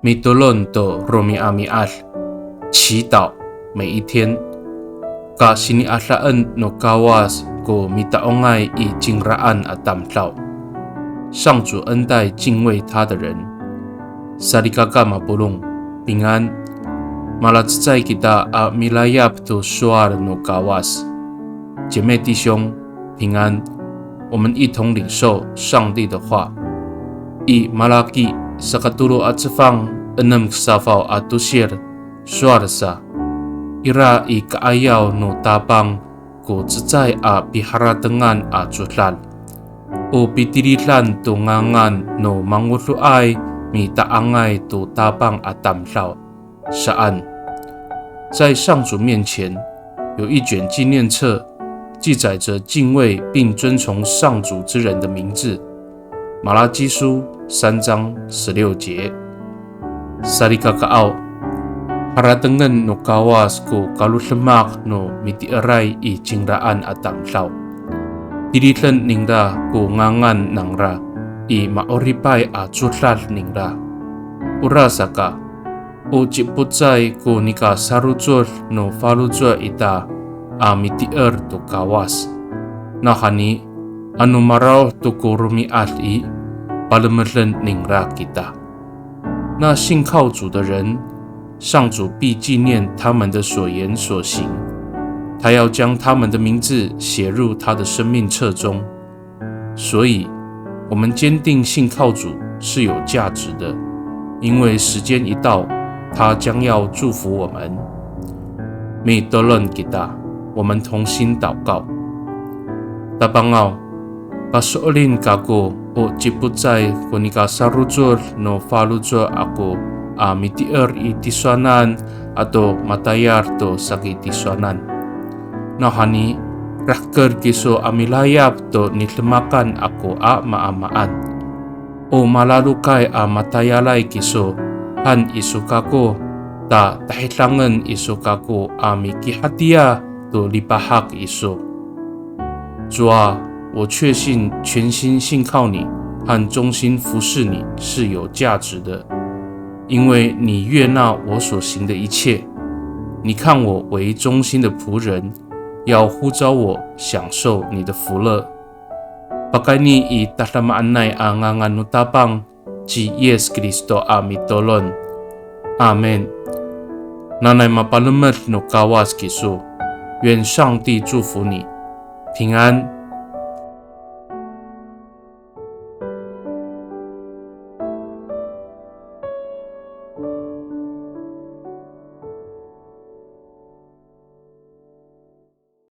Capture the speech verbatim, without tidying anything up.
Mitolon to romi'ami'ad, 祈祷每一天。Kasini'adaen no Kawas ko mita'ongay i cingraan a tamdaw. 上主恩待敬畏他的人。Salikaka mapolong, 平安。Malacecay kita a milayap to sowal no Kawas. 姐妹弟兄，平安。我们一同领受上帝的话。I Malaki sakatolo a cefang enem ko safaw a tosil, sowal sa, ira i ka'ayaw no Tapang ko cecay a piharatengan a codad, o pitilidan to ngangan no mangodoay mita'angay to Tapang a tamdaw saan. 在上主面前，有一卷纪念册，记载着敬畏并遵从上主之人的名字。马拉基书三章十六节。Salikakaaw, haratengen no Kawas ko kalodemak no mitieray i cingraan a tamdaw. Tiliden ningra ko ngangan nangra i ma'oripay a codad ningra. Orasaka, o cipocay ko nika sarocod no faloco' ita a mitier to Kawas. Nawhani, ano maraod to ko romi'ad i, palemeden ningra kita. 那信靠主的人，上主必纪念他们的所言所行，他要将他们的名字写入他的生命册中。 所以，我们坚定信靠主是有价值的，因为时间一到，他将要祝福我们。Mitolon kita, 我们同心祷告。Tapangaw, paso'elin kako o cipocay ko nika sarocod no faloco' ako a mitier i tisowanan ato matayal to saki tisowanan. Nawhani, rahker kiso a milayap to nidemakan ako a maamaan. O malalokay a matayalay kiso han iso kako, ta tahidangen iso kako a mikihatiya to lipahak iso. 主啊，我确信全心信靠你和忠心服侍你是有价值的，因为你悦纳我所行的一切。你看我为忠心的仆人，要呼召我享受你的福乐。Pakayni i tadamaanay a ngangan no Tapang ci Yis Kristo a mitolon. Amin. Nanay mapalemed no Kawas kiso. 愿上帝祝福你，平安。